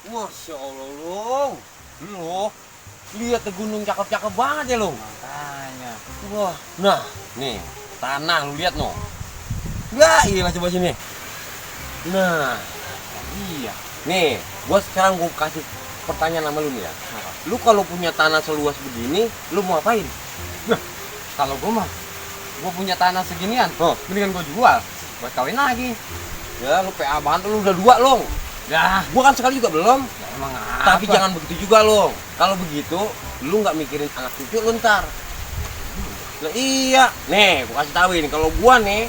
Masya Allah, Long. Lu lihat ke gunung cakep-cakep banget ya, Long. Makanya. Wah, nah, nih, tanah lu lihat no. Ya, iyalah coba sini. Nah, Iya. nih, gua sekarang gua kasih pertanyaan sama lu nih ya. Lu kalau punya tanah seluas begini, lu mau ngapain? Kalau gua punya tanah seginian, Oh, mendingan gua jual buat kawin lagi. ya lu PA banget lu udah 2, Long. Ya, Gua kan sekali juga belum. ya emang Tapi apa? jangan begitu juga, Long. Kalau begitu, lu nggak mikirin anak cucu lu ntar. Nah, iya. Nih, gua kasih tahu ini kalau gua nih,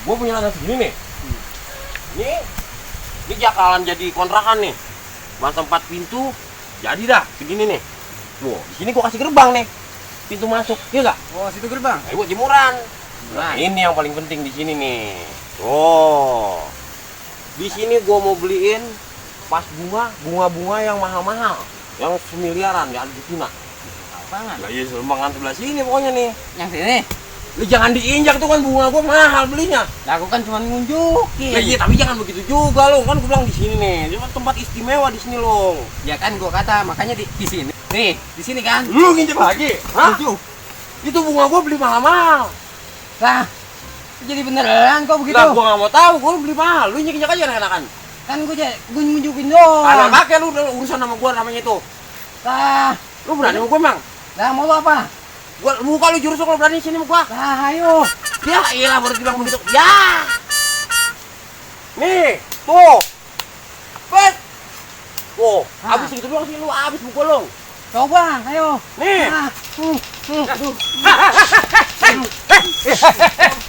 gua punya tanah segini nih. Ini jakalan jadi kontrakan nih. Mas 4 pintu, jadi dah segini nih. Loh, di sini gua kasih gerbang nih. Pintu masuk, iya nggak? Oh, situ gerbang. Buat jemuran. Nah, ini yang paling penting di sini nih. Oh. Di sini gua mau beliin pas bunga yang mahal-mahal, yang semiliaran ya di Cina. Apaan? Lah iya Sulmangan sebelah sini pokoknya nih. Yang sini. Lu jangan diinjak tuh kan bunga gua mahal belinya. Lah aku kan cuma ngunjukin. Lah iya tapi jangan begitu juga lo, kan gua bilang di sini nih. Cuma tempat istimewa di sini lo. Ya kan gua kata makanya di sini. Nih, di sini kan. Lu nginjek lagi? Hah? Tujuh. Itu bunga gua beli mahal-mahal. Lah, jadi beneran kok begitu? Lah gua nggak mau tahu, gua beli mahal. Lu injek-injek aja enak-enakan. Kan gua ngunjukin doang. Ada pakai lu urusan sama gua namanya itu. Lah, Lu berani sama gua, Mang? lah mau lu apa? Gua muka lu jurus kalau berani sini sama gua. Lah, ayo. Ya, iyalah baru bilang begitu. Ya. Nih, tuh. Pet. Oh, Ah. habis gitu doang sih lu habis mukul lu. Coba, ayo. Nih. Ah, Aduh.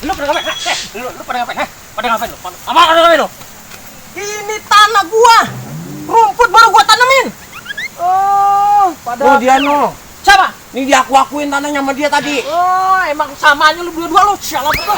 Lu pada ngapain? Lu pada ngapain? Pada ngapain lu? Apa pada ngapain lu? Ini tanah gua. Rumput baru gua tanemin. Oh, Oh, dia no. Siapa? Ini dia aku-akuin tanahnya sama dia tadi. Oh, emang samanya lu berdua lu. Sialan lu.